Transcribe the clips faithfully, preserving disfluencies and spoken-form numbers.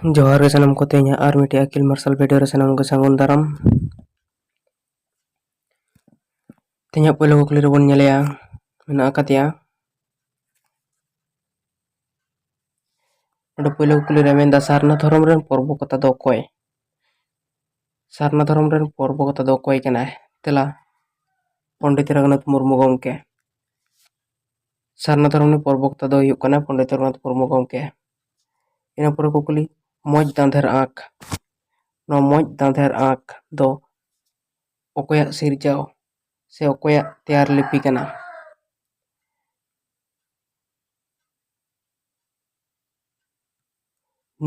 ᱡᱚᱦᱟᱨ ᱜᱮ ᱥᱟᱱᱟᱢ ᱠᱚ, ᱛᱮᱦᱮᱧᱟᱜ ᱟᱨ ᱢᱤᱫᱴᱤᱡ ᱟᱹᱠᱤᱞ ᱢᱟᱨᱥᱟᱞ ᱵᱷᱤᱰᱤᱭᱳ ᱨᱮ ᱥᱟᱱᱟᱢ ᱠᱚ ᱥᱟᱹᱜᱩᱱ ᱫᱟᱨᱟᱢ᱾ ᱛᱮᱦᱮᱧᱟᱜ ᱯᱳᱭᱞᱳ ᱠᱩᱠᱞᱤ ᱨᱮᱵᱚᱱ ᱧᱮᱞᱮᱭᱟ, ᱢᱮᱱᱟᱜ ᱟᱠᱟᱫᱮᱭᱟ, ᱱᱚᱰᱮ ᱯᱳᱭᱞᱳ ᱠᱩᱠᱞᱤ ᱨᱮ ᱢᱮᱱᱫᱟ, ᱥᱟᱨᱱᱟ ᱫᱷᱚᱨᱚᱢ ᱨᱮᱱ ᱯᱚᱨᱵᱚᱠᱚᱛᱟ ᱫᱚ ᱚᱠᱚᱭ? ᱥᱟᱨᱱᱟ ᱫᱷᱚᱨᱚᱢ ᱨᱮᱱ ᱯᱚᱨᱵᱚᱠᱚᱛᱟ ᱫᱚ ᱚᱠᱚᱭ ᱠᱟᱱᱟᱭ? ᱛᱮᱞᱟ, ᱯᱚᱱᱰᱤᱛ ᱨᱚᱜᱷᱩᱱᱟᱛᱷ ᱢᱩᱨᱢᱩ ᱜᱚᱢᱠᱮ᱾ ᱥᱟᱨᱱᱟ ᱫᱷᱚᱨᱚᱢ ᱨᱮᱱ ᱯᱚᱨᱵᱚᱠᱚᱛᱟ ᱫᱚ ᱦᱩᱭᱩᱜ ᱠᱟᱱᱟ ᱯᱚᱱᱰᱤᱛ ᱨᱚᱜᱷᱩᱱᱟᱛᱷ ᱢᱩᱨᱢᱩ ᱜᱚᱢᱠᱮ᱾ ᱤᱱᱟᱹ ᱯᱚᱨᱮ ᱠᱩᱠᱞᱤ, ᱢᱚᱡᱽ ᱫᱟᱸᱫᱷᱮᱨ ᱟᱸᱠ᱾ ᱱᱚᱣᱟ ᱢᱚᱡᱽ ᱫᱟᱸᱫᱷᱮᱨ ᱟᱸᱠ ᱫᱚ ᱚᱠᱚᱭᱟᱜ ᱥᱤᱨᱡᱟᱹᱣ ᱥᱮ ᱚᱠᱚᱭᱟᱜ ᱛᱮᱭᱟᱨ ᱞᱤᱯᱤ ᱠᱟᱱᱟ?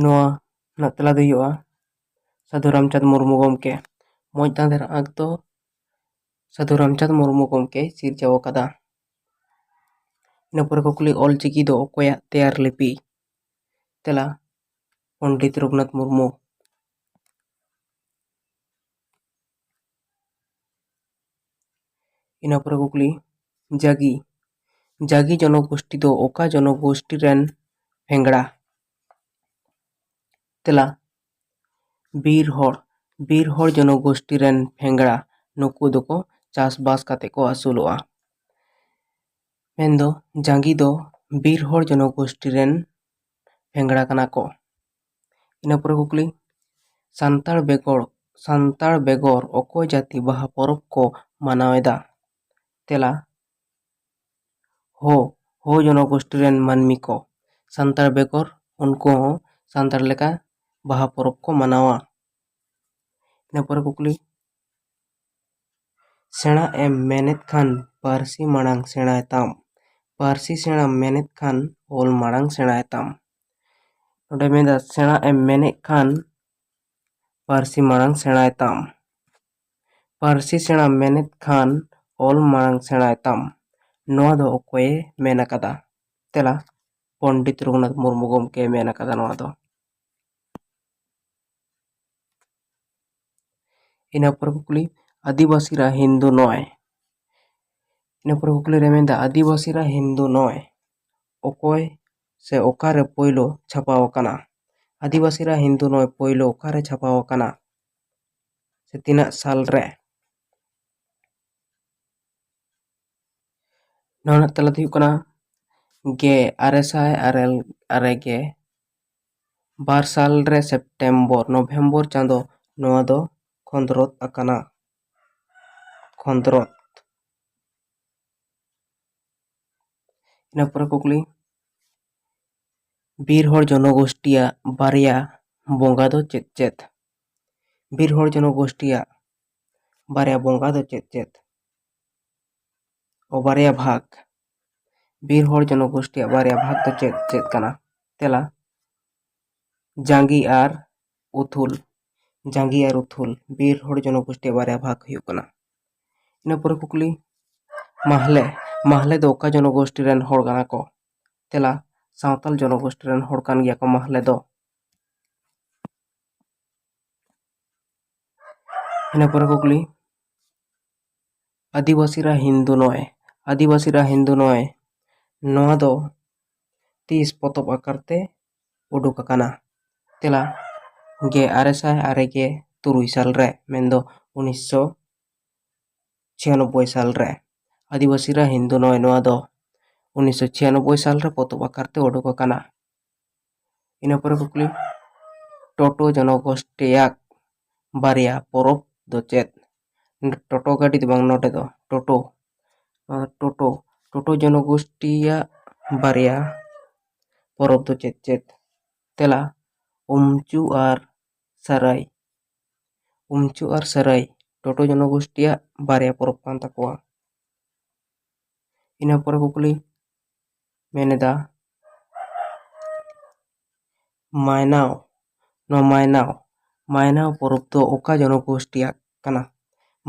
ᱱᱚᱣᱟ ᱨᱮᱱᱟᱜ ᱛᱮᱞᱟ ᱫᱚ ᱦᱩᱭᱩᱜᱼᱟ ᱥᱟᱹᱫᱷᱩ ᱨᱟᱢᱪᱟᱸᱫᱽ ᱢᱩᱨᱢᱩ ᱜᱚᱢᱠᱮ᱾ ᱢᱚᱡᱽ ᱫᱟᱸᱫᱷᱮᱨ ᱟᱸᱠ ᱫᱚ ᱥᱟᱹᱫᱷᱩ ᱨᱟᱢᱪᱟᱸᱫᱽ ᱢᱩᱨᱢᱩ ᱜᱚᱢᱠᱮᱭ ᱥᱤᱨᱡᱟᱹᱣ ᱟᱠᱟᱫᱟ᱾ ᱤᱱᱟᱹ ᱯᱚᱨᱮ ᱠᱩᱠᱞᱤ, ᱚᱞ ᱪᱤᱠᱤ ᱫᱚ ᱚᱠᱚᱭᱟᱜ ᱛᱮᱭᱟᱨ ᱞᱤᱯᱤ? ᱛᱮᱞᱟ, ᱯᱚᱱᱰᱤᱛ ᱨᱚᱜᱷᱩᱱᱟᱛᱷ ᱢᱩᱨᱢᱩ᱾ ᱤᱱᱟᱹ ᱯᱚᱨᱮ ᱠᱩᱠᱞᱤ, ᱡᱟᱜᱤ, ᱡᱟᱜᱤ ᱡᱚᱱᱚᱜᱳᱥᱴᱤ ᱫᱚ ᱚᱠᱟ ᱡᱚᱱᱚᱜᱳᱥᱴᱤ ᱨᱮᱱ ᱯᱷᱮᱝᱲᱟ? ᱛᱮᱞᱟ, ᱵᱤᱨ ᱦᱚᱲ, ᱵᱤᱨ ᱦᱚᱲ ᱡᱚᱱᱚᱜᱳᱥᱴᱤ ᱨᱮᱱ ᱯᱷᱮᱝᱲᱟ᱾ ᱱᱩᱠᱩ ᱫᱚᱠᱚ ᱪᱟᱥᱵᱟᱥ ᱠᱟᱛᱮ ᱠᱚ ᱟᱹᱥᱩᱞᱚᱜᱼᱟ᱾ ᱢᱮᱱᱫᱚ ᱡᱟᱸᱜᱤ ᱫᱚ ᱵᱤᱨ ᱦᱚᱲ ᱡᱚᱱᱚᱜᱳᱥᱴᱤ ᱨᱮᱱ ᱯᱷᱮᱝᱲᱟ ᱠᱟᱱᱟ ᱠᱚ᱾ ᱤᱱᱟᱹ ᱯᱚᱨᱮ ᱠᱩᱠᱞᱤ, ᱥᱟᱱᱛᱟᱲ ᱵᱮᱜᱚᱨ, ᱥᱟᱱᱛᱟᱲ ᱵᱮᱜᱚᱨ ᱚᱠᱚᱭ ᱡᱟᱹᱛᱤ ᱵᱟᱦᱟ ᱯᱚᱨᱚᱵᱽ ᱠᱚ ᱢᱟᱱᱟᱣ ᱮᱫᱟ? ᱛᱮᱞᱟ, ᱦᱳ, ᱦᱳ ᱡᱚᱱᱚᱜᱳᱥᱴᱤ ᱨᱮᱱ ᱢᱟᱹᱱᱢᱤ ᱠᱚ᱾ ᱥᱟᱱᱛᱟᱲ ᱵᱮᱜᱚᱨ ᱩᱱᱠᱩ ᱦᱚᱸ ᱥᱟᱱᱛᱟᱲ ᱞᱮᱠᱟ ᱵᱟᱦᱟ ᱯᱚᱨᱚᱵᱽ ᱠᱚ ᱢᱟᱱᱟᱣᱟ᱾ ᱤᱱᱟᱹ ᱯᱚᱨᱮ ᱠᱩᱠᱞᱤ, ᱥᱮᱬᱟ ᱮᱢ ᱢᱮᱱᱮᱫ ᱠᱷᱟᱱ ᱯᱟᱹᱨᱥᱤ ᱢᱟᱲᱟᱝ ᱥᱮᱬᱟᱭ ᱛᱟᱢ᱾ ᱯᱟᱹᱨᱥᱤ ᱥᱮᱬᱟᱢ ᱢᱮᱱᱮᱫ ᱠᱷᱟᱱ ᱚᱞ ᱢᱟᱲᱟᱝ ᱥᱮᱬᱟᱭ ᱛᱟᱢ᱾ ᱱᱚᱰᱮ ᱢᱮᱱᱫᱟ, ᱥᱮᱬᱟ ᱮᱢ ᱢᱮᱱᱮᱫ ᱠᱷᱟᱱ ᱯᱟᱹᱨᱥᱤ ᱢᱟᱲᱟᱝ ᱥᱮᱬᱟᱭ ᱛᱟᱢ᱾ ᱯᱟᱹᱨᱥᱤ ᱥᱮᱬᱟᱢ ᱢᱮᱱᱮᱫ ᱠᱷᱟᱱ ᱚᱞ ᱢᱟᱲᱟᱝ ᱥᱮᱬᱟᱭ ᱛᱟᱢ᱾ ᱱᱚᱣᱟ ᱫᱚ ᱚᱠᱚᱭᱮ ᱢᱮᱱ ᱟᱠᱟᱫᱟ? ᱛᱮᱞᱟ, ᱯᱚᱱᱰᱤᱛ ᱨᱚᱜᱷᱩᱱᱟᱛᱷ ᱢᱩᱨᱢᱩ ᱜᱚᱢᱠᱮ ᱢᱮᱱ ᱟᱠᱟᱫᱟ ᱱᱚᱣᱟ ᱫᱚ᱾ ᱤᱱᱟᱹ ᱯᱚᱨᱮ ᱠᱩᱠᱞᱤ, ᱟᱹᱫᱤᱵᱟᱹᱥᱤ ᱨᱟ ᱦᱤᱱᱫᱩ ᱱᱚᱭ᱾ ᱤᱱᱟᱹ ᱯᱚᱨᱮ ᱠᱩᱠᱞᱤ ᱨᱮ ᱢᱮᱱᱫᱟ, ᱟᱹᱫᱤᱵᱟᱹᱥᱤ ᱨᱟ ᱦᱤᱱᱫᱩ ᱱᱚᱭ ᱚᱠᱚᱭ ᱥᱮ ᱚᱠᱟᱨᱮ ᱯᱳᱭᱞᱳ ᱪᱷᱟᱯᱟᱣ ᱟᱠᱟᱱᱟ? ᱟᱹᱫᱤᱵᱟᱹᱥᱤ ᱨᱟ ᱦᱤᱱᱫᱩ ᱱᱚᱭ ᱯᱳᱭᱞᱳ ᱚᱠᱟᱨᱮ ᱪᱷᱟᱯᱟᱣ ᱟᱠᱟᱱᱟ ᱥᱮ ᱛᱤᱱᱟᱹᱜ ᱥᱟᱞ ᱨᱮ? ᱱᱚᱣᱟ ᱨᱮᱱᱟᱜ ᱛᱮᱞᱟ ᱫᱚ ᱦᱩᱭᱩᱜ ᱠᱟᱱᱟ ᱜᱮ ᱟᱨᱮ ᱥᱟᱭ ᱟᱨᱮ ᱟᱨᱮ ᱜᱮ ᱵᱟᱨ ᱥᱟᱞ ᱨᱮ ᱥᱮᱯᱴᱮᱢᱵᱚᱨ, ᱱᱚᱵᱷᱮᱢᱵᱚᱨ ᱪᱟᱸᱫᱚ ᱱᱚᱣᱟ ᱫᱚ ᱠᱷᱚᱸᱫᱽᱨᱚᱫ ᱟᱠᱟᱱᱟ᱾ ᱠᱷᱚᱸᱫᱽᱨᱚᱫ᱾ ᱤᱱᱟᱹ ᱯᱚᱨᱮ ᱠᱩᱠᱞᱤ, ᱵᱤᱨ ᱦᱚᱲ ᱡᱚᱱᱚᱜᱳᱥᱴᱤᱭᱟᱜ ᱵᱟᱨᱭᱟ ᱵᱚᱸᱜᱟ ᱫᱚ ᱪᱮᱫ ᱪᱮᱫ? ᱵᱤᱨ ᱦᱚᱲ ᱡᱚᱱᱚᱜᱳᱥᱴᱤᱭᱟᱜ ᱵᱟᱨᱭᱟ ᱵᱚᱸᱜᱟ ᱫᱚ ᱪᱮᱫ ᱪᱮᱫ? ᱚ, ᱵᱟᱨᱭᱟ ᱵᱷᱟᱜᱽ᱾ ᱵᱤᱨ ᱦᱚᱲ ᱡᱚᱱᱚᱜᱳᱥᱴᱤᱭᱟᱜ ᱵᱟᱨᱭᱟ ᱵᱷᱟᱜᱽ ᱫᱚ ᱪᱮᱫ ᱪᱮᱫ ᱠᱟᱱᱟ? ᱛᱮᱞᱟ, ᱡᱟᱸᱜᱤ ᱟᱨ ᱩᱛᱷᱩᱞ᱾ ᱡᱟᱸᱜᱤ ᱟᱨ ᱩᱛᱷᱩᱞ ᱵᱤᱨ ᱦᱚᱲ ᱡᱚᱱᱚᱜᱳᱥᱴᱤᱭᱟᱜ ᱵᱟᱨᱭᱟ ᱵᱷᱟᱜᱽ ᱦᱩᱭᱩᱜ ᱠᱟᱱᱟ᱾ ᱤᱱᱟᱹ ᱯᱚᱨᱮ ᱠᱩᱠᱞᱤ, ᱢᱟᱦᱞᱮ, ᱢᱟᱦᱞᱮ ᱫᱚ ᱚᱠᱟ ᱡᱚᱱᱚᱜᱳᱥᱴᱤ ᱨᱮᱱ ᱦᱚᱲ ᱠᱟᱱᱟ ᱠᱚ? ᱛᱮᱞᱟ, ᱥᱟᱶᱛᱟᱞ ᱡᱚᱱᱚᱜᱳᱥᱴᱤ ᱨᱮᱱ ᱦᱚᱲ ᱠᱟᱱ ᱜᱮᱭᱟ ᱠᱚ ᱢᱟᱦᱞᱮ ᱫᱚ᱾ ᱤᱱᱟᱹ ᱯᱚᱨᱮ ᱠᱩᱠᱞᱤ, ᱟᱹᱫᱤᱵᱟᱹᱥᱤ ᱨᱟ ᱦᱤᱱᱫᱩ ᱱᱚᱭ, ᱟᱹᱫᱤᱵᱟᱹᱥᱤ ᱨᱟ ᱦᱤᱱᱫᱩ ᱱᱚᱭ, ᱱᱚᱣᱟ ᱫᱚ ᱛᱤᱥ ᱯᱚᱛᱚᱵ ᱟᱠᱟᱨ ᱛᱮ ᱩᱰᱩᱠ ᱟᱠᱟᱱᱟ? ᱛᱮᱞᱟ, ᱜᱮ ᱟᱨᱮ ᱥᱟᱭ ᱟᱨᱮ ᱜᱮ ᱛᱩᱨᱩᱭ ᱥᱟᱞ ᱨᱮ, ᱢᱮᱱᱫᱚ ᱩᱱᱤᱥᱥᱚ ᱪᱷᱤᱭᱟᱱᱚᱵᱵᱳᱭ ᱥᱟᱞ ᱨᱮ᱾ ᱟᱹᱫᱤᱵᱟᱹᱥᱤ ᱨᱟ ᱦᱤᱱᱫᱩ ᱱᱚᱭ, ᱱᱚᱣᱟ ᱫᱚ ᱩᱱᱤᱥᱥᱚ ᱪᱷᱤᱭᱟᱱᱚᱵᱵᱳᱭ ᱥᱟᱞ ᱨᱮ ᱯᱚᱛᱚᱵ ᱟᱠᱟᱨ ᱛᱮ ᱩᱰᱩᱠ ᱟᱠᱟᱱᱟ᱾ ᱤᱱᱟᱹ ᱯᱚᱨᱮ ᱠᱩᱠᱞᱤ, ᱴᱳᱴᱳ ᱡᱚᱱᱚᱜᱳᱥᱴᱤᱭᱟᱜ ᱵᱟᱨᱭᱟ ᱯᱚᱨᱚᱵᱽ ᱫᱚ ᱪᱮᱫ? ᱴᱳᱴᱳ ᱜᱟᱹᱰᱤ ᱫᱚ ᱵᱟᱝ, ᱱᱚᱰᱮ ᱫᱚ ᱴᱳᱴᱳ᱾ ᱱᱚᱣᱟ ᱴᱳᱴᱳ, ᱴᱳᱴᱳ ᱡᱚᱱᱚᱜᱳᱥᱴᱤᱭᱟᱜ ᱵᱟᱨᱭᱟ ᱯᱚᱨᱚᱵᱽ ᱫᱚ ᱪᱮᱫ ᱪᱮᱫ? ᱛᱮᱞᱟ, ᱩᱢᱪᱩ ᱟᱨ ᱥᱟᱨᱟᱭ᱾ ᱩᱢᱪᱩ ᱟᱨ ᱥᱟᱨᱟᱭ ᱴᱳᱴᱳ ᱡᱚᱱᱚᱜᱳᱥᱴᱤᱭᱟᱜ ᱵᱟᱨᱭᱟ ᱯᱚᱨᱚᱵᱽ ᱠᱟᱱ ᱛᱟᱠᱚᱣᱟ᱾ ᱤᱱᱟᱹ ᱯᱚᱨᱮ ᱠᱩᱠᱞᱤ ᱢᱮᱱ ᱮᱫᱟ, ᱢᱟᱭᱱᱟᱣ, ᱱᱚᱣᱟ ᱢᱟᱭᱱᱟᱣ, ᱢᱟᱭᱱᱟᱣ ᱯᱚᱨᱚᱵᱽ ᱫᱚ ᱚᱠᱟ ᱡᱚᱱᱚᱜᱳᱥᱴᱤᱭᱟᱜ ᱠᱟᱱᱟ?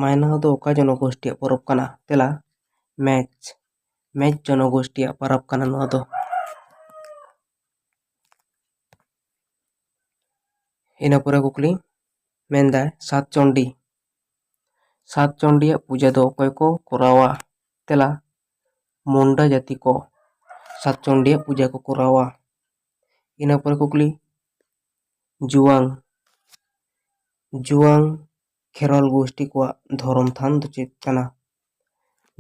ᱢᱟᱭᱱᱟᱣ ᱫᱚ ᱚᱠᱟ ᱡᱚᱱᱚᱜᱳᱥᱴᱤᱭᱟᱜ ᱯᱚᱨᱚᱵᱽ ᱠᱟᱱᱟ? ᱛᱮᱞᱟ, ᱢᱮᱪ, ᱢᱮᱪ ᱡᱚᱱᱚᱜᱳᱥᱴᱤᱭᱟᱜ ᱯᱚᱨᱚᱵᱽ ᱠᱟᱱᱟ ᱱᱚᱣᱟ ᱫᱚ᱾ ᱤᱱᱟᱹ ᱯᱚᱨᱮ ᱠᱩᱠᱞᱤ ᱢᱮᱱᱫᱟᱭ, ᱥᱟᱛ ᱪᱚᱱᱰᱤ, ᱥᱟᱛ ᱪᱚᱱᱰᱤᱭᱟᱜ ᱯᱩᱡᱟᱹ ᱫᱚ ᱚᱠᱚᱭ ᱠᱚ ᱠᱚᱨᱟᱣᱟ? ᱛᱮᱞᱟ, ᱢᱩᱱᱰᱟ ᱡᱟᱹᱛᱤ ᱠᱚ ᱥᱟᱛ ᱪᱚᱱᱰᱤᱭᱟᱜ ᱯᱩᱡᱟᱹ ᱠᱚ ᱠᱚᱨᱟᱣᱟ᱾ ᱤᱱᱟᱹ ᱯᱚᱨᱮ ᱠᱩᱠᱞᱤ, ᱡᱩᱣᱟᱝ, ᱡᱩᱣᱟᱝ ᱠᱷᱮᱨᱣᱟᱞ ᱜᱳᱥᱴᱤ ᱠᱚᱣᱟᱜ ᱫᱷᱚᱨᱚᱢ ᱛᱷᱟᱱ ᱫᱚ ᱪᱮᱫ ᱠᱟᱱᱟ?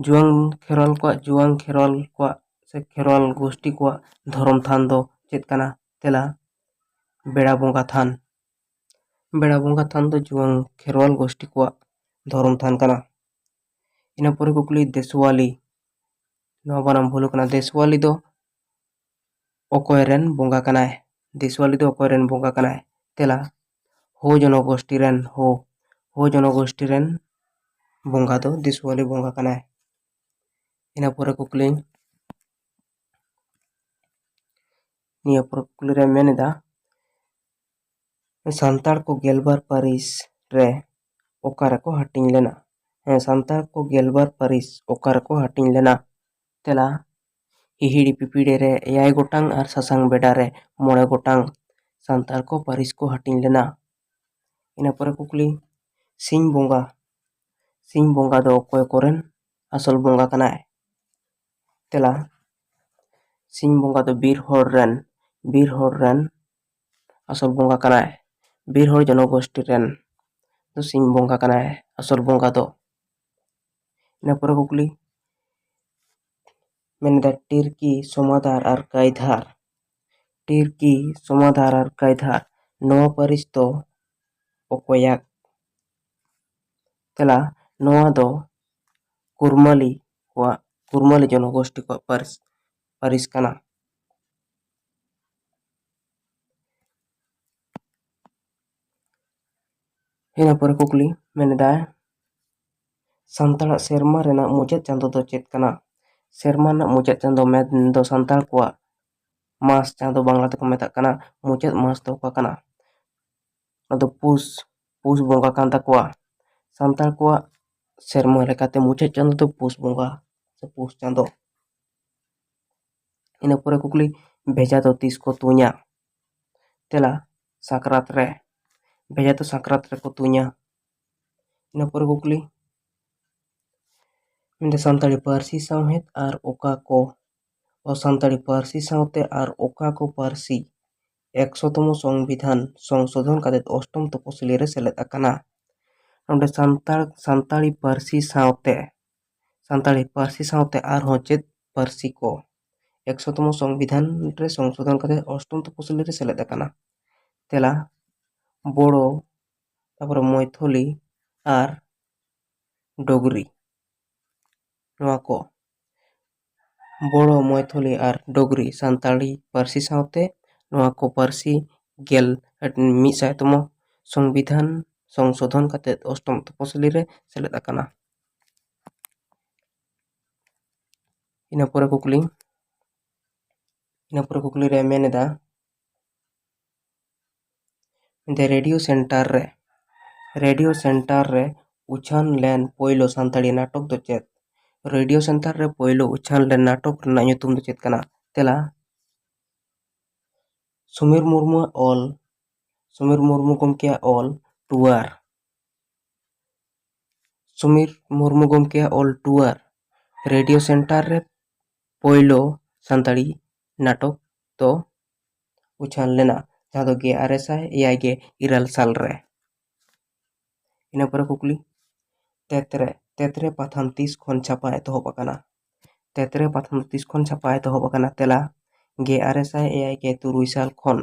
ᱡᱩᱣᱟᱝ ᱠᱷᱮᱨᱣᱟᱞ ᱠᱚᱣᱟᱜ, ᱡᱩᱣᱟᱝ ᱠᱷᱮᱨᱣᱟᱞ ᱠᱚᱣᱟᱜ ᱥᱮ ᱠᱷᱮᱨᱣᱟᱞ ᱜᱳᱥᱴᱤ ᱠᱚᱣᱟᱜ ᱫᱷᱚᱨᱚᱢ ᱛᱷᱟᱱ ᱫᱚ ᱪᱮᱫ ᱠᱟᱱᱟ? ᱛᱮᱞᱟ, ᱵᱮᱲᱟ ᱵᱚᱸᱜᱟ ᱛᱷᱟᱱ᱾ ᱵᱮᱲᱟ ᱵᱚᱸᱜᱟ ᱛᱷᱟᱱ ᱫᱚ ᱡᱩᱣᱟᱹᱱ ᱠᱷᱮᱨᱣᱟᱞ ᱜᱳᱥᱴᱤ ᱠᱚᱣᱟᱜ ᱫᱷᱚᱨᱚᱢ ᱛᱷᱟᱱ ᱠᱟᱱᱟ᱾ ᱤᱱᱟᱹ ᱯᱚᱨᱮ ᱠᱩᱠᱞᱤ, ᱫᱮᱥᱣᱟᱞᱤ᱾ ᱱᱚᱣᱟ ᱵᱟᱱᱟᱢ ᱵᱷᱩᱞ ᱠᱟᱱᱟ᱾ ᱫᱮᱥᱣᱟᱞᱤ ᱫᱚ ᱚᱠᱚᱭ ᱨᱮᱱ ᱵᱚᱸᱜᱟ ᱠᱟᱱᱟᱭ? ᱫᱮᱥᱣᱟᱞᱤ ᱫᱚ ᱚᱠᱚᱭ ᱨᱮᱱ ᱵᱚᱸᱜᱟ ᱠᱟᱱᱟᱭ? ᱛᱮᱞᱟ, ᱦᱳ ᱡᱚᱱᱚᱜᱳᱥᱴᱤ ᱨᱮᱱ, ᱦᱳ, ᱦᱳ ᱡᱚᱱᱚᱜᱳᱥᱴᱤ ᱨᱮᱱ ᱵᱚᱸᱜᱟ ᱫᱚ ᱫᱮᱥᱣᱟᱞᱤ ᱵᱚᱸᱜᱟ ᱠᱟᱱᱟᱭ᱾ ᱤᱱᱟᱹ ᱯᱚᱨᱮ ᱠᱩᱠᱞᱤ, ᱱᱤᱭᱟᱹ ᱯᱚᱨᱮ ᱠᱩᱠᱞᱤ ᱨᱮ ᱢᱮᱱ ᱮᱫᱟ, ᱥᱟᱱᱛᱟᱲ ᱠᱚ ᱜᱮᱞᱵᱟᱨ ᱯᱟᱹᱨᱤᱥ ᱨᱮ ᱚᱠᱟ ᱨᱮᱠᱚ ᱦᱟᱹᱴᱤᱧ ᱞᱮᱱᱟ? ᱦᱮᱸ, ᱥᱟᱱᱛᱟᱲ ᱠᱚ ᱜᱮᱞᱵᱟᱨ ᱯᱟᱹᱨᱤᱥ ᱚᱠᱟ ᱨᱮᱠᱚ ᱦᱟᱹᱴᱤᱧ ᱞᱮᱱᱟ? ᱛᱮᱞᱟ, ᱦᱤᱦᱤᱲᱤ ᱯᱤᱯᱤᱲᱤ ᱨᱮ ᱮᱭᱟᱭ ᱜᱚᱴᱟᱝ ᱟᱨ ᱥᱟᱥᱟᱝ ᱵᱮᱰᱟ ᱨᱮ ᱢᱚᱬᱮ ᱜᱚᱴᱟᱝ ᱥᱟᱱᱛᱟᱲ ᱠᱚ ᱯᱟᱹᱨᱤᱥ ᱠᱚ ᱦᱟᱹᱴᱤᱧ ᱞᱮᱱᱟ᱾ ᱤᱱᱟᱹ ᱯᱚᱨᱮ ᱠᱩᱠᱞᱤ, ᱥᱤᱧ ᱵᱚᱸᱜᱟ, ᱥᱤᱧ ᱵᱚᱸᱜᱟ ᱫᱚ ᱚᱠᱚᱭ ᱠᱚᱨᱮᱱ ᱟᱥᱚᱞ ᱵᱚᱸᱜᱟ ᱠᱟᱱᱟᱭ? ᱛᱮᱞᱟ, ᱥᱤᱧ ᱵᱚᱸᱜᱟ ᱫᱚ ᱵᱤᱨ ᱦᱚᱲ ᱨᱮᱱ, ᱵᱤᱨ ᱦᱚᱲ ᱨᱮᱱ ᱟᱥᱚᱞ ᱵᱚᱸᱜᱟ ᱠᱟᱱᱟᱭ᱾ ᱵᱤᱨ ᱦᱚᱲ ᱡᱚᱱᱚᱜᱳᱥᱴᱤ ᱨᱮᱱ ᱫᱚ ᱥᱤᱧ ᱵᱚᱸᱜᱟ ᱠᱟᱱᱟᱭ ᱟᱥᱚᱞ ᱵᱚᱸᱜᱟ ᱫᱚ᱾ ᱤᱱᱟᱹ ᱯᱚᱨᱮ ᱠᱩᱠᱞᱤ ᱢᱮᱱᱫᱟ, ᱴᱤᱨᱠᱤ, ᱥᱚᱢᱟᱫᱟᱨ ᱟᱨ ᱠᱟᱭᱫᱷᱟᱨ, ᱴᱤᱨᱠᱤ, ᱥᱚᱢᱟᱫᱟᱨ ᱟᱨ ᱠᱟᱭᱫᱷᱟᱨ ᱱᱚᱣᱟ ᱯᱟᱹᱨᱤᱥ ᱫᱚ ᱚᱠᱚᱭᱟᱜ? ᱛᱮᱞᱟ, ᱱᱚᱣᱟ ᱫᱚ ᱠᱩᱨᱢᱟᱞᱤ ᱠᱚᱣᱟᱜ, ᱠᱩᱨᱢᱟᱞᱤ ᱡᱚᱱᱚᱜᱳᱥᱴᱤ ᱠᱚᱣᱟᱜ ᱯᱟᱹᱨᱤᱥ, ᱯᱟᱹᱨᱤᱥ ᱠᱟᱱᱟ᱾ ᱤᱱᱟᱹ ᱯᱚᱨᱮ ᱠᱩᱠᱞᱤ ᱢᱮᱱ ᱮᱫᱟᱭ, ᱥᱟᱱᱛᱟᱲᱟᱜ ᱥᱮᱨᱢᱟ ᱨᱮᱱᱟᱜ ᱢᱩᱪᱟᱹᱫ ᱪᱟᱸᱫᱚ ᱫᱚ ᱪᱮᱫ ᱠᱟᱱᱟ? ᱥᱮᱨᱢᱟ ᱨᱮᱱᱟᱜ ᱢᱩᱪᱟᱹᱫ ᱪᱟᱸᱫᱚ ᱢᱮᱱᱫᱚ ᱥᱟᱱᱛᱟᱲ ᱠᱚᱣᱟᱜ ᱢᱟᱥ, ᱡᱟᱦᱟᱸ ᱫᱚ ᱵᱟᱝᱞᱟ ᱛᱮᱠᱚ ᱢᱮᱛᱟᱜ ᱠᱟᱱᱟ ᱢᱩᱪᱟᱹᱫ ᱢᱟᱥ, ᱫᱚ ᱚᱠᱟ ᱠᱟᱱᱟ? ᱚᱱᱟ ᱫᱚ ᱯᱩᱥ, ᱯᱩᱥ ᱵᱚᱸᱜᱟ ᱠᱟᱱ ᱛᱟᱠᱚᱣᱟ᱾ ᱥᱟᱱᱛᱟᱲ ᱠᱚᱣᱟᱜ ᱥᱮᱨᱢᱟ ᱞᱮᱠᱟᱛᱮ ᱢᱩᱪᱟᱹᱫ ᱪᱟᱸᱫᱚ ᱫᱚ ᱯᱩᱥ ᱵᱚᱸᱜᱟ ᱥᱮ ᱯᱩᱥ ᱪᱟᱸᱫᱚ᱾ ᱤᱱᱟᱹ ᱯᱚᱨᱮ ᱠᱩᱠᱞᱤ, ᱵᱷᱮᱡᱟ ᱫᱚ ᱛᱤᱥ ᱠᱚ ᱛᱩᱧᱟ? ᱛᱮᱞᱟ, ᱥᱟᱠᱨᱟᱛ ᱨᱮ᱾ ᱵᱷᱮᱡᱟ ᱫᱚ ᱥᱟᱠᱨᱟᱛ ᱨᱮᱠᱚ ᱛᱩᱧᱟ᱾ ᱤᱱᱟᱹ ᱯᱚᱨᱮ ᱠᱩᱠᱞᱤ ᱢᱮᱱᱫᱟ, ᱥᱟᱱᱛᱟᱲᱤ ᱯᱟᱹᱨᱥᱤ ᱥᱟᱶᱦᱮᱫ ᱟᱨ ᱚᱠᱟ ᱠᱚ, ᱚ, ᱥᱟᱱᱛᱟᱲᱤ ᱯᱟᱹᱨᱥᱤ ᱥᱟᱶᱛᱮ ᱟᱨ ᱚᱠᱟ ᱠᱚ ᱯᱟᱹᱨᱥᱤ ᱮᱠᱥᱚ ᱛᱚᱢᱚ ᱥᱚᱝᱵᱤᱫᱷᱟᱱ ᱥᱚᱝᱥᱳᱫᱷᱚᱱ ᱠᱟᱛᱮ ᱚᱥᱴᱚᱢ ᱛᱚᱯᱚᱥᱤᱞᱤ ᱨᱮ ᱥᱮᱞᱮᱫ ᱟᱠᱟᱱᱟ᱾ ᱱᱚᱰᱮ ᱥᱟᱱᱛᱟᱲ, ᱥᱟᱱᱛᱟᱲᱤ ᱯᱟᱹᱨᱥᱤ ᱥᱟᱶᱛᱮ, ᱥᱟᱱᱛᱟᱲᱤ ᱯᱟᱹᱨᱥᱤ ᱥᱟᱶᱛᱮ ᱟᱨᱦᱚᱸ ᱪᱮᱫ ᱯᱟᱹᱨᱥᱤ ᱠᱚ ᱮᱠᱥᱚ ᱛᱚᱢᱚ ᱥᱚᱝᱵᱤᱫᱷᱟᱱ ᱨᱮ ᱥᱚᱝᱥᱳᱫᱷᱚᱱ ᱠᱟᱛᱮ ᱚᱥᱴᱚᱢ ᱛᱚᱯᱚᱥᱤᱞᱤ ᱨᱮ ᱥᱮᱞᱮᱫ ᱟᱠᱟᱱᱟ? ᱛᱮᱞᱟ, ᱵᱳᱲᱳ, ᱛᱟᱯᱚᱨᱮ ᱢᱚᱭᱛᱷᱚᱞᱤ ᱟᱨ ᱰᱳᱜᱽᱨᱤ᱾ ᱱᱚᱣᱟ ᱠᱚ ᱵᱳᱲᱳ, ᱢᱚᱭᱛᱷᱚᱞᱤ ᱟᱨ ᱰᱳᱜᱽᱨᱤ ᱥᱟᱱᱛᱟᱲᱤ ᱯᱟᱹᱨᱥᱤ ᱥᱟᱶᱛᱮ ᱱᱚᱣᱟ ᱠᱚ ᱯᱟᱹᱨᱥᱤ ᱜᱮᱞ ᱢᱤᱫ ᱥᱟᱭ ᱛᱚᱢᱚ ᱥᱚᱝᱵᱤᱫᱷᱟᱱ ᱥᱚᱝᱥᱳᱫᱷᱚᱱ ᱠᱟᱛᱮ ᱚᱥᱴᱚᱢ ᱛᱚᱯᱚᱥᱤᱞᱤ ᱨᱮ ᱥᱮᱞᱮᱫ ᱟᱠᱟᱱᱟ᱾ ᱤᱱᱟᱹ ᱯᱚᱨᱮ ᱠᱩᱠᱞᱤ, ᱤᱱᱟᱹ ᱯᱚᱨᱮ ᱠᱩᱠᱞᱤ ᱨᱮ ᱢᱮᱱ ᱮᱫᱟ, ᱫᱮ ᱨᱮᱰᱤᱭᱳ ᱥᱮᱱᱴᱟᱨ ᱨᱮ, ᱨᱮᱰᱤᱭᱳ ᱥᱮᱱᱴᱟᱨ ᱨᱮ ᱩᱪᱷᱟᱹᱱ ᱞᱮᱱ ᱯᱳᱭᱞᱳ ᱥᱟᱱᱛᱟᱲᱤ ᱱᱟᱴᱚᱠ ᱫᱚ ᱪᱮᱫ? ᱨᱮᱰᱤᱭᱳ ᱥᱮᱱᱴᱟᱨ ᱨᱮ ᱯᱳᱭᱞᱳ ᱩᱪᱷᱟᱹᱱ ᱞᱮᱱ ᱱᱟᱴᱚᱠ ᱨᱮᱱᱟᱜ ᱧᱩᱛᱩᱢ ᱫᱚ ᱪᱮᱫ ᱠᱟᱱᱟ? ᱛᱮᱞᱟ, ᱥᱩᱢᱤᱨ ᱢᱩᱨᱢᱩᱣᱟᱜ ᱚᱞ, ᱥᱩᱢᱤᱨ ᱢᱩᱨᱢᱩ ᱜᱚᱢᱠᱮᱭᱟᱜ ᱚᱞ ᱴᱩᱣᱟᱨ᱾ ᱥᱩᱢᱤᱨ ᱢᱩᱨᱢᱩ ᱜᱚᱢᱠᱮᱭᱟᱜ ᱚᱞ ᱴᱩᱣᱟᱨ ᱨᱮᱰᱤᱭᱳ ᱥᱮᱱᱴᱟᱨ ᱨᱮ ᱯᱳᱭᱞᱳ ᱥᱟᱱᱛᱟᱲᱤ ᱱᱟᱴᱚᱠ ᱫᱚ ᱩᱪᱷᱟᱹᱱ ᱞᱮᱱᱟ, ᱡᱟᱦᱟᱸ ᱫᱚ ᱜᱮᱞ ᱟᱨᱮ ᱥᱟᱭ ᱮᱭᱟᱭ ᱜᱮᱞ ᱤᱨᱟᱹᱞ ᱥᱟᱞ ᱨᱮ᱾ ᱤᱱᱟᱹ ᱯᱚᱨᱮ ᱠᱩᱠᱞᱤ, ᱛᱮᱛᱨᱮ, ᱛᱮᱛᱨᱮ ᱯᱟᱛᱷᱟᱢ ᱛᱤᱥ ᱠᱷᱚᱱ ᱪᱷᱟᱯᱟ ᱮᱛᱚᱦᱚᱵ ᱟᱠᱟᱱᱟ? ᱛᱮᱛᱨᱮ ᱯᱟᱛᱷᱟᱢ ᱛᱤᱥ ᱠᱷᱚᱱ ᱪᱷᱟᱯᱟ ᱮᱛᱚᱦᱚᱵ ᱟᱠᱟᱱᱟ? ᱛᱮᱞᱟ, ᱜᱮᱞ ᱟᱨᱮ ᱥᱟᱭ ᱮᱭᱟᱭ ᱜᱮᱞ ᱛᱩᱨᱩᱭ ᱥᱟᱞ ᱠᱷᱚᱱ᱾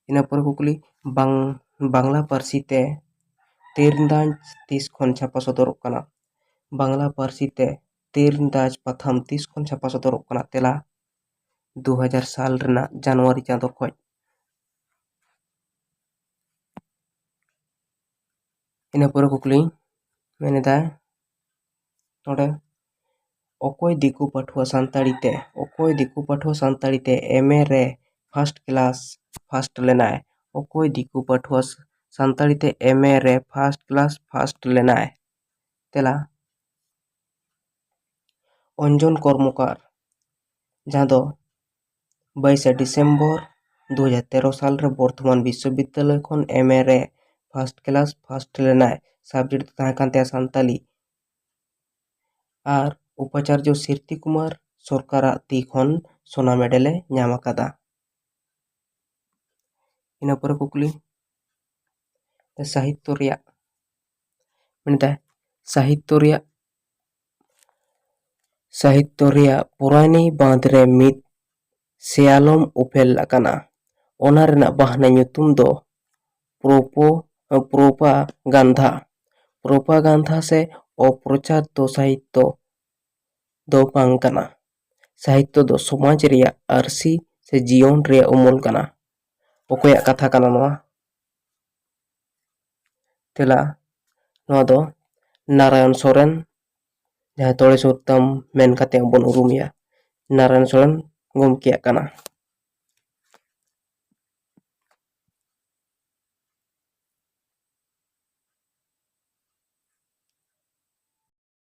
ᱤᱱᱟᱹ ᱯᱚᱨᱮ ᱠᱩᱠᱞᱤ, ᱵᱟᱝ-, ᱵᱟᱝᱞᱟ ᱯᱟᱹᱨᱥᱤ ᱛᱮ ᱛᱤᱨᱱᱫᱟᱡᱽ ᱛᱤᱥ ᱠᱷᱚᱱ ᱪᱷᱟᱯᱟ ᱥᱚᱫᱚᱨᱚᱜ ᱠᱟᱱᱟ? ᱵᱟᱝᱞᱟ ᱯᱟᱹᱨᱥᱤ ᱛᱮ ᱛᱤᱨᱱᱫᱟᱡᱽ ᱯᱟᱛᱷᱟᱢ ᱛᱤᱥ ᱠᱷᱚᱱ ᱪᱷᱟᱯᱟ ᱥᱚᱫᱚᱨᱚᱜ ᱠᱟᱱᱟ? ᱛᱮᱞᱟ, ᱫᱩ ᱦᱟᱡᱟᱨ ᱥᱟᱞ ᱨᱮᱱᱟᱜ ᱡᱟᱱᱩᱣᱟᱨᱤ ᱪᱟᱸᱫᱳ ᱠᱷᱚᱱ᱾ ᱤᱱᱟᱹ ᱯᱚᱨᱮ ᱠᱩᱠᱞᱤ ᱢᱮᱱ ᱮᱫᱟᱭ ᱱᱚᱰᱮ, ᱚᱠᱚᱭ ᱫᱤᱠᱩ ᱯᱟᱹᱴᱷᱩᱣᱟᱹ ᱥᱟᱱᱛᱟᱲᱤ ᱛᱮ, ᱚᱠᱚᱭ ᱫᱤᱠᱩ ᱯᱟᱹᱴᱷᱩᱣᱟᱹ ᱥᱟᱱᱛᱟᱲᱤ ᱛᱮ ᱮᱢ ᱮ ᱨᱮ ᱯᱷᱟᱥᱴ ᱠᱞᱟᱥ ᱯᱷᱟᱥᱴ ᱞᱮᱱᱟᱭ? ᱚᱠᱚᱭ ᱫᱤᱠᱩ ᱯᱟᱹᱴᱷᱩᱣᱟᱹ ᱥᱟᱱᱛᱟᱲᱤ ᱛᱮ ᱮᱢ ᱮ ᱨᱮ ᱯᱷᱟᱥᱴ ᱠᱞᱟᱥ ᱯᱷᱟᱥᱴ ᱞᱮᱱᱟᱭ? ᱛᱮᱞᱟ, ᱚᱧᱡᱚᱱ ᱠᱚᱨᱢᱚᱠᱟᱨ, ᱡᱟᱦᱟᱸ ᱫᱚ ᱵᱟᱭᱤᱥᱮ ᱰᱤᱥᱮᱢᱵᱚᱨ ᱫᱩ ᱦᱟᱡᱟᱨ ᱛᱮᱨᱚ ᱥᱟᱞ ᱨᱮ ᱵᱚᱨᱫᱷᱚᱢᱟᱱ ᱵᱤᱥᱥᱚᱵᱤᱫᱽᱫᱟᱞᱚᱭ ᱠᱷᱚᱱ ᱮᱢ ᱮ ᱨᱮ ᱯᱷᱟᱥᱴ ᱠᱞᱟᱥ ᱯᱷᱟᱥᱴ ᱞᱮᱱᱟᱭ᱾ ᱥᱟᱵᱡᱮᱠᱴ ᱫᱚ ᱛᱟᱦᱮᱸ ᱠᱟᱱ ᱛᱟᱭᱟ ᱥᱟᱱᱛᱟᱞᱤ᱾ ᱟᱨ ᱩᱯᱟᱪᱟᱨᱡᱚ ᱥᱤᱨᱛᱤ ᱠᱩᱢᱟᱨ ᱥᱚᱨᱠᱟᱨᱟᱜ ᱛᱤ ᱠᱷᱚᱱ ᱥᱳᱱᱟ ᱢᱮᱰᱮᱞ ᱮ ᱧᱟᱢ ᱟᱠᱟᱫᱟ᱾ ᱤᱱᱟᱹ ᱯᱚᱨᱮ ᱠᱩᱠᱞᱤ, ᱥᱟᱦᱤᱛᱛᱚ ᱨᱮᱭᱟᱜ, ᱢᱮᱱᱫᱟᱭ, ᱥᱟᱦᱤᱛᱛᱚ ᱨᱮᱭᱟᱜ ᱥᱟᱦᱤᱛᱛᱚ ᱨᱮᱭᱟᱜ ᱯᱩᱨᱟᱭᱱᱤ ᱵᱟᱸᱫᱷ ᱨᱮ ᱢᱤᱫ ᱥᱮᱭᱟᱞᱚᱢ ᱩᱯᱮᱞ ᱟᱠᱟᱱᱟ᱾ ᱚᱱᱟ ᱨᱮᱱᱟᱜ ᱵᱟᱦᱱᱟ ᱧᱩᱛᱩᱢ ᱫᱚ ᱯᱨᱚᱯᱚ ᱯᱨᱚᱯᱟᱜᱟᱱᱫᱷᱟ᱾ ᱯᱨᱚᱯᱟᱜᱟᱱᱫᱷᱟ ᱥᱮ ᱚᱯᱨᱚᱪᱟᱨ ᱫᱚ ᱥᱟᱦᱤᱛᱛᱚ ᱫᱚ ᱵᱟᱝ ᱠᱟᱱᱟ᱾ ᱥᱟᱦᱤᱛᱛᱚ ᱫᱚ ᱥᱚᱢᱟᱡᱽ ᱨᱮᱭᱟᱜ ᱟᱹᱨᱥᱤ ᱥᱮ ᱡᱤᱭᱚᱱ ᱨᱮᱭᱟᱜ ᱩᱢᱩᱞ ᱠᱟᱱᱟ᱾ ᱚᱠᱚᱭᱟᱜ ᱠᱟᱛᱷᱟ ᱠᱟᱱᱟ ᱱᱚᱣᱟ? ᱛᱮᱞᱟ, ᱱᱚᱣᱟ ᱫᱚ ᱱᱟᱨᱟᱭᱚᱱ ᱥᱚᱨᱮᱱ, ᱡᱟᱦᱟᱸᱭ ᱛᱚᱲᱮ ᱥᱩᱛᱟᱹᱢ ᱢᱮᱱ ᱠᱟᱛᱮ ᱵᱚᱱ ᱩᱨᱩᱢᱮᱭᱟ, ᱱᱟᱨᱟᱭᱚᱱ ᱥᱚᱨᱮᱱ ᱜᱚᱢᱠᱮᱭᱟᱜ ᱠᱟᱱᱟ᱾